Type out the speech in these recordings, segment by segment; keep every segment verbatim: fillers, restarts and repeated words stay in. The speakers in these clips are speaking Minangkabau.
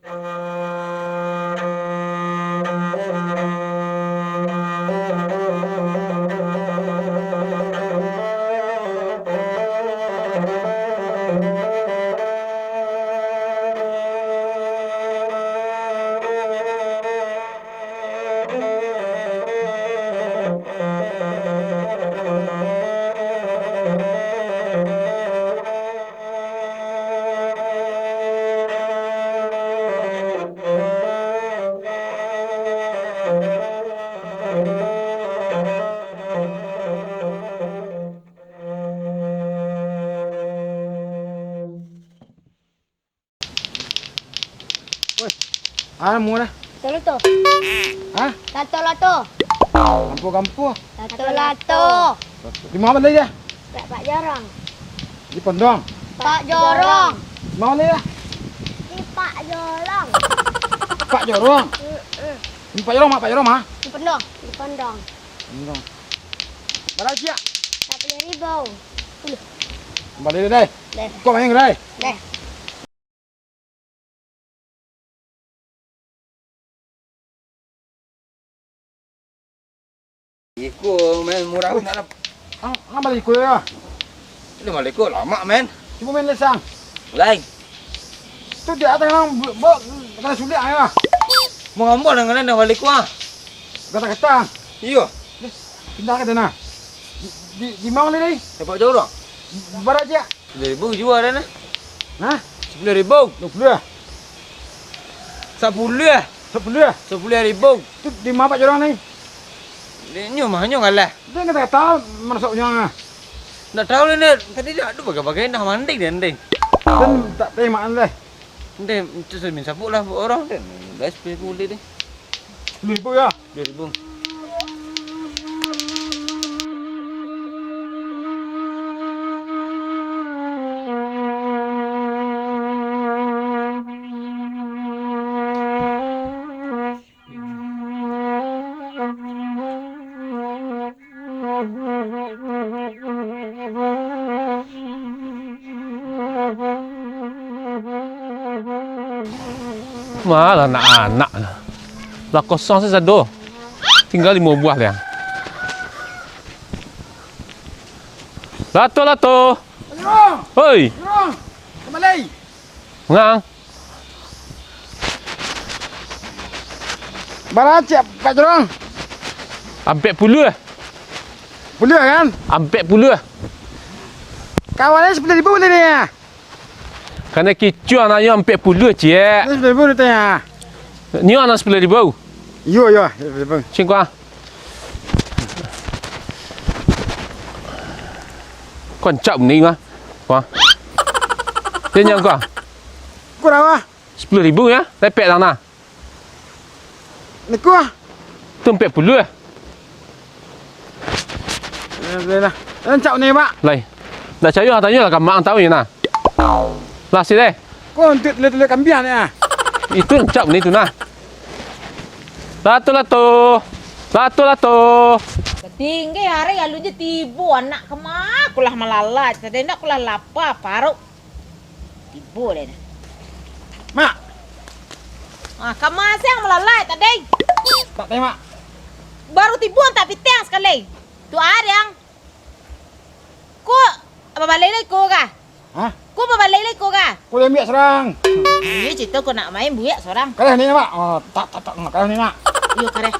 Woi, ah, murah. Lato-lato. Hah? Lato-lato. Kampuang-kampuang. Lato-lato. Di ma balai dah? Pak, Pak Jorong. Di Pondong. Pak Jorong. Di ma balai dah? Di Pak Jorong. Pak Jorong. Mm-mm. Di Pak Jorong, Pak Jorong mah? Di Pondong. Di Pondong. Pondong. Bara ciek? Empat puluh ribu. Puluh. Balai dah, deh. Deh. Kau main, deh. Deh. Iko main murah. Wih, nak lah. Ang, ang bali iko ya? Ini bali iko lamak, men. Cubo main lesang. Lai. Tu di ateh nang bu-, bu-, kana sulik ya. Mau ngambau dengan dah bali iko, ah. Gata-gata. Iyo. Deh, pindah ka tanah. Di, di, di ma ni, deh? Dapat jorong. Bara ciek? Sapuluah ribu jua dah nah. Hah? Sapuluah ribu. Dua puluh ah? Sapuluah. Sapuluah ah? Sapuluah ribu. Tu di ma Pak Jorong ni? Di nyo mah, nyo kalah. Dia kata-kata masuk nyo ah. Ndak tahu ni, tadi dah ado bagai-bagai dah manding dia, ndeh. Dan tak terima, ndeh. Ndeh, itu samin sapu lah buat orang, ndeh. Dah sapuluah ribu deh. Sapuluah ribu ya? Dua ribu. Malah anak-anak lah kosong sasado. Tingga limo buah liang. Lato, lato. Jorong! Hoi! Jorong! Kamali! Ngang. Bara ciek, Pak Jorong? Ampek puluah. Puluah kan? Ampek puluah. Kawan ni sapuluah ribu ni. Kana kicuah nanyo ampek puluah, ciek. Ni sapuluah ribu ni tanya. Nyo nan sapuluah ribu. Iyo, iyo, sapuluah ribu. Singkuang. Kau rancak buni mah. Wah. Dia nyang kau. Kurang ah. Sapuluah ribu ya, lepek tanah. Niku ah. Tu ampek puluah. Eh, boleh lah. Rancak ni, Mak. Lai. Ndak cayo tanyo lah ka mak tahu ni nah. Lah si deh. Kau untuk tulik-tulik kambiang ni ah. Itu rancak ni tu nah. Lato, lato. Lato, lato. Tinggi hari lalu je tibo anak kama, aku lah malalai, tadi nak aku lah lapa, paruk. Tibo deh nah. Mak. Ah, kama siang malalai tadi. Tak teh, Mak. Baru tibo tak piteng sakali. Tu ariang. Ko, babalai lai ko kah? Hah? Ko babalai lai ko kah? Ko diambiak surang. Iyo, cito ko nak main buek surang. Kareh ni, Mak. Oh, tak, tak, tak, kareh ni, Mak. Iyo, kareh.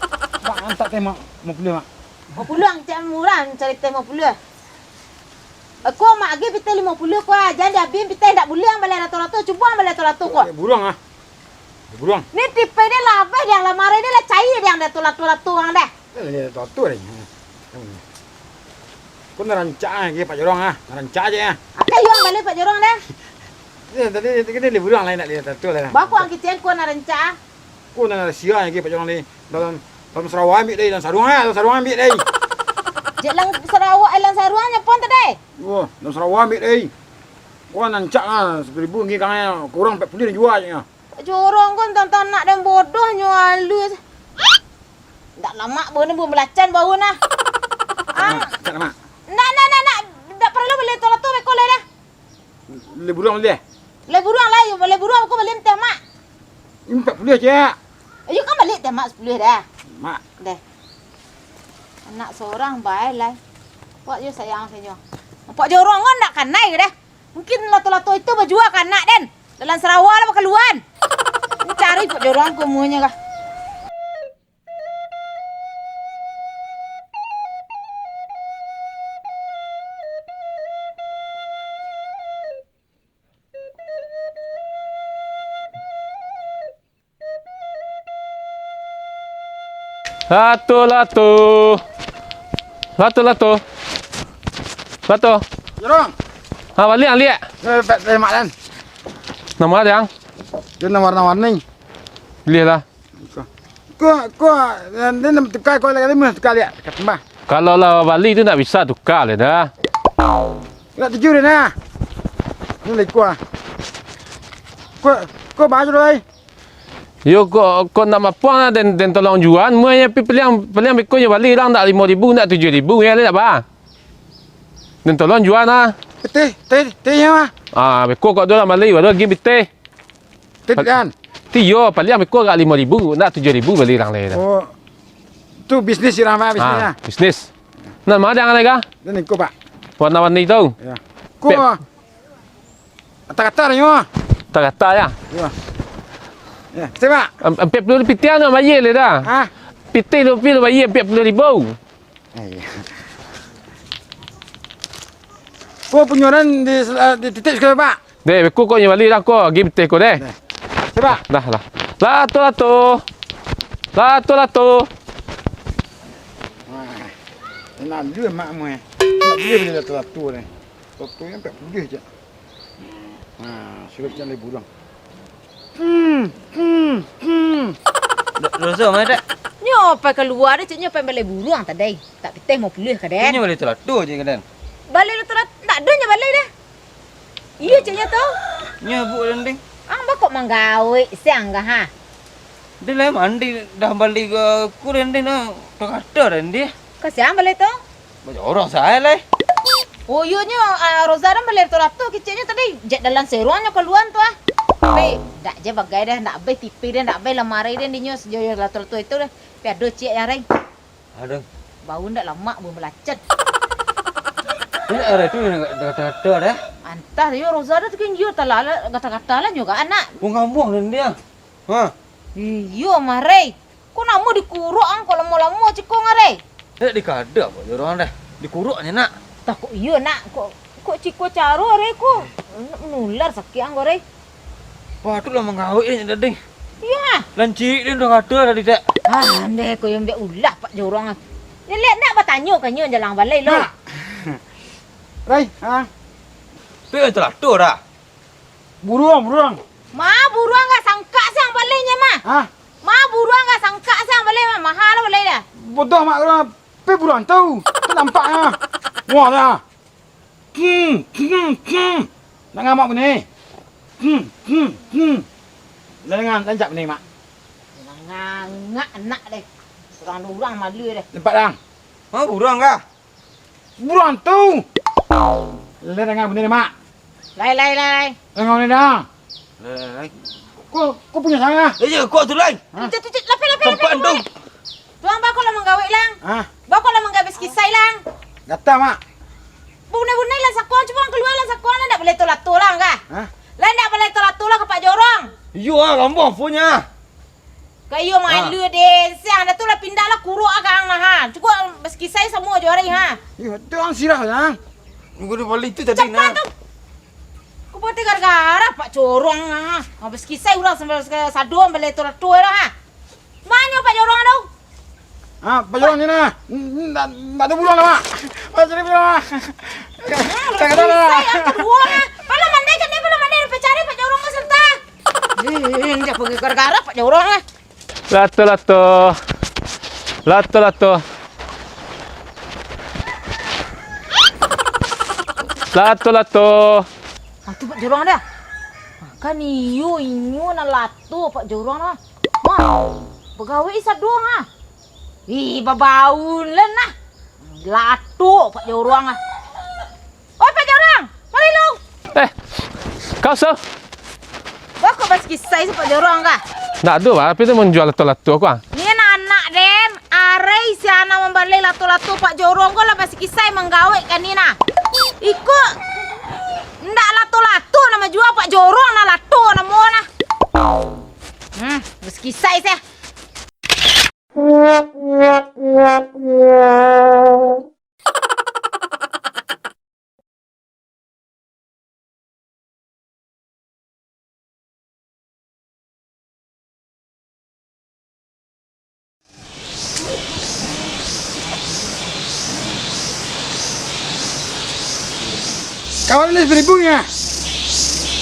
Mak, antak teh, Mak. Limo puluah, Mak. Limo puluah, ang cak murah, cari teh limo puluah. Ko, Mak, agi pitih limo puluah ko, ah. Jan diabihan pitih, ndak buliah ang balai lato-lato. Cubo ang balai lato-lato ko. Buruang, ah. Buruang. Ni tipe ni lah, abah yang lamari ni lah cair yang dah lato-lato ang dah. Ni lato-lato ni. Ko nan rancak ah, agi Pak Jorong ah. Nan rancak aja ya. Akai yuang balik Pak Jorong dah. Ni tadi, tadi ni buruang lain nak lihat tu lah. Baku ang kicen ko nan rancak ah. Ko nan sia agi Pak Jorong ni. Dalam, dalam Sarawak ambil deh, dalam sarung ah, dalam sarung ambil deh. Jek lang Sarawak, eh, lang sarung nya pun tadi. Wah, dalam Sarawak ambil deh. Ko nan rancak ah, sapuluah ribu agi kang, kurang ampek puluah jual je. Jorong ko tantang anak dan bodohnyo alus. Ndak lamak bau ni, bau belacan bau nah. Ang. Cak lamak. Ndak, ndak, ndak, ndak. Ndak paralu bali lato-lato beko lai dah. Lai buruang lai. Lai buruang lai, lai buruang ko bali teh, Mak. Sapuluah ciek. Ayo kan baliak teh, Mak, sapuluah dah. Mak. Deh. Anak sorang bae lai. Pak jo sayang sanyo. Pak Jorong kan ndak kanai dah. Mungkin lato-lato itu bajua ka anak den. Dalam sarawa lah bakaluan. Cari Pak Jorong ko muanyo kah. Lato, lato. Lato, lato. Lato. Jorong. Ha, baliak, baliak. Eh, pek, eh, mak dan. Namo a, Jang? Itu warna-warni. Pilih lah. Ko, ko, ko, eh, ni tukar ko lagi lima, tukar liak, tukar tambah. Kalau lah bali tu ndak bisa tukar lah dah. Nak tujuh dah nah. Ni lagi kuah. Ko, ko baju lai. Yo, kok, kok ndak mapuang lah, den, den tolong jua. Muanyo pi paliang, paliang beko nyo bali lah, ndak limo ribu, ndak tujuah ribu, yo, ndak ba. Den tolong jua nah. Teh, teh, teh, yo, ah. Ah, beko kok tu lah bali, waduh, gi pitih. Teh, Pal-, kan? Ti yo, paliang beko agak limo ribu, ndak tujuah ribu bali urang lai dah. Oh. Tu bisnis urang, Pak, bisnisnyo. Ah, bisnis. Nah, ma den lai ka? Dan iko, Pak. Warna-warni tu. Ya. Ko. Pek. Kata-kata nyo. Kata-kata ya. Ya. Ya, cek, Pak. Am-, ampek puluah pitih tu bayia lai dah. Ah. Pitih tu, pitih tu bayia ampek puluah ribu. Eh, iya. Ko punyo den di, di titip sakali, Pak. Deh, beko kok nyo bali dah ko, agi pitih ko deh. Deh. Cek, Pak. Dah lah. Lato, lato. Lato, lato. Wah, enak juo mak mu, eh. Enak juo bali lato-lato ni. Lato ni ampek puluah je. Nah, sudah macam lai buruang. Hmm, hmm, hmm. Ro-, Rozo, ma, Dek? Nyo pai kalua deh, cek nyo pai balai buruang tadi. Tak pitih limo puluah ka den. Nyo balai lato-lato je ka den. Balai lato-lato, ndak ado nyo balai dah. Iyo, cek nyo tu. Nyo abuk den, ding. Ang bakok manggawik siang ka, ha? Dek lai mandi dah bali ka ku den, ding, nah, takato den, dih. Ka siang balai tu? Banyak urang sae lai. Oh, iyo nyo, ah, Roza dah balai lato-lato keceknyo tadi. Jak dalam seruang nyo kaluan tu, ah. Tapi, dak je bagai dah, ndak abih tipi dah, ndak abih lamari dah, dinyo sajo lato-lato itu dah. Tapi ado ciek yang rai. Aduh. Bau ndak lamak, bau malacet. Ini rai tu yang kata-kata dah. Antah yo, Roza dah tu kan yo, talah kata-kata lah nyo ka anak. Bau ngambuang dah dia. Ha? Iyo, mah, rai. Ko namo dikurok ang, kok lamo-lamo ciko, Rai? Dek dikada, Pak Jorong, dah. Dikurok nyo, nak. Takok iyo, nak. Kok, kok ciko caro, Rai, ko? Nular sakik ang ko, Rai. Patuiklah manggawik nyo tadi. Iyo, ah. Lancik den dah kata tadi, Dek. Ah, andeh ko yang biak ulah, Pak Jorong, ah. Yo, liek ndak batanyo ka nyo jalang balai lo. Mak. Rai, ha? Tu yang teratur dah. Buruang, buruang. Ma buruang ka sangkak siang balai nyo, mah? Hah? Ma buruang ka sangkak siang balai, mah? Maha lah balai dah. Bodoh, mak, urang ape buruang tu? Tu nampak ah. Wah dah. Hmm, hmm, hmm. Nak ngamak bunyi. Hmm, hmm, hmm. Lah dengan lanjak bunyi, mak. Ngangak anak deh. Urang-urang malu deh. Nampak dah. Ma buruang ka? Buruang tu. Lai danga bunyi, Mak. Lai, lai, lai, lai. Danga bunyi dah. Lai, lai, lai. Ko, ko punyo salah. Eh, yo, ko tu lai. Hah? Cik, cik, cik, lapeh, lapeh, lapeh, Sampan tu. Lapeh. Tuang, bako lah manggawik, Lang. Hah? Bako lah manggawik sikisai, Lang. Gata, Mak. Bunai-bunai lah sakuang, cuma kalua lah sakuang lah, ndak balai lato-lato lah, kah? Hah? Lah ndak balai lato-lato lah ka Pak Jorong. Iyo ah, rambuang punyo. Kayo malu den, siang dah tu lah pindah lah kurok agang lah, ha. Cukuik basikisai samo jo ari, ha. Iyo, tu ang sirah lah. Nunggu di bali tu tadi. Capat nah. Tu. Ku pati gara-gara Pak Jorong, ha. Ha, basikisai urang sampai sado balai lato-lato lah, ha. Manyo Pak Jorong tu? Ha, Pak Jorong ni nah. Ndak, ndak ada buruang lah, Mak. Mak, cari buruang, Mak. Nah, basikisai yang kaduo lah. Pala mandai kan dia, pala mandai dipacari Pak Jorong ka santa. Eh, eh, eh, jan pagi gara-gara Pak Jorong lah. Lato, lato. Lato, lato. Lato, lato. Ah, tu Pak Jorong dah. Ah, kan iyo, inyo nan lato Pak Jorong lah. Mah, bagawik sado ha. Ih, babaun lah nah. Lato Pak Jorong lah. Oi, Pak Jorong, mari lu. Eh, kau so? Bako basikisai si Pak Jorong kah? Ndak ado, Pak, tapi tu manjua lato-lato ko, ah. Ni anak-anak den, arai sia nan mambaleh lato-lato Pak Jorong ko lah basikisai manggawek ka ni nah. Iko ndak lato-lato nan manjua, Pak Jorong nah, lato namo nah. Hmm, basikisai sia. Kawan ni sapuluah ribu nyo.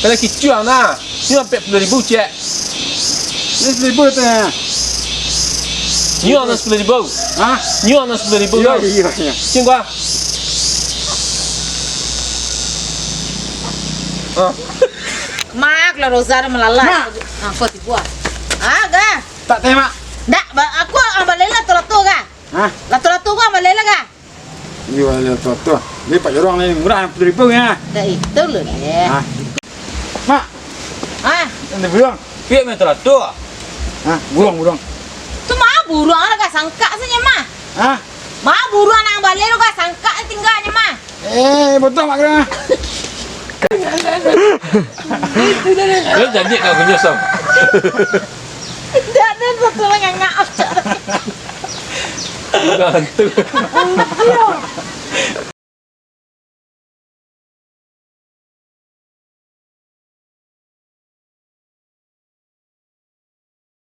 Kalau kicuang nah. Ni ampek puluah ribu, cek. Ni sapuluah ribu tu nyo. Ni anak sapuluah ribu. Hah? Ni anak sapuluah ribu. Iyo, iyo, iyo. Sini gua. Ah. Mak, lah Roza dah malalas. Mak. Ah, kau tipu ah. Ah, ga. Tak teh, Mak. Ndak, ba-, aku ang baleh lato-lato ga. Hah? Lato-lato ko ang baleh lah ga. Iyo, lato-lato. Ni Pak Jorong ni murah, enam puluh ribu nyo. Dah itu lo deh. Hah? Mak. Ah. Nanti bilang. Piak main lato-lato. Hah? Buruang, buruang. Tu mah buruang lah ga sangkak sajo mah. Hah? Mah buruang nan baleh lo ga sangkak tingganyo mah. Eh, bodoh mak kena. Dia jadi nak punya sam. Dak ado satu lah ngangak. Udah hantu.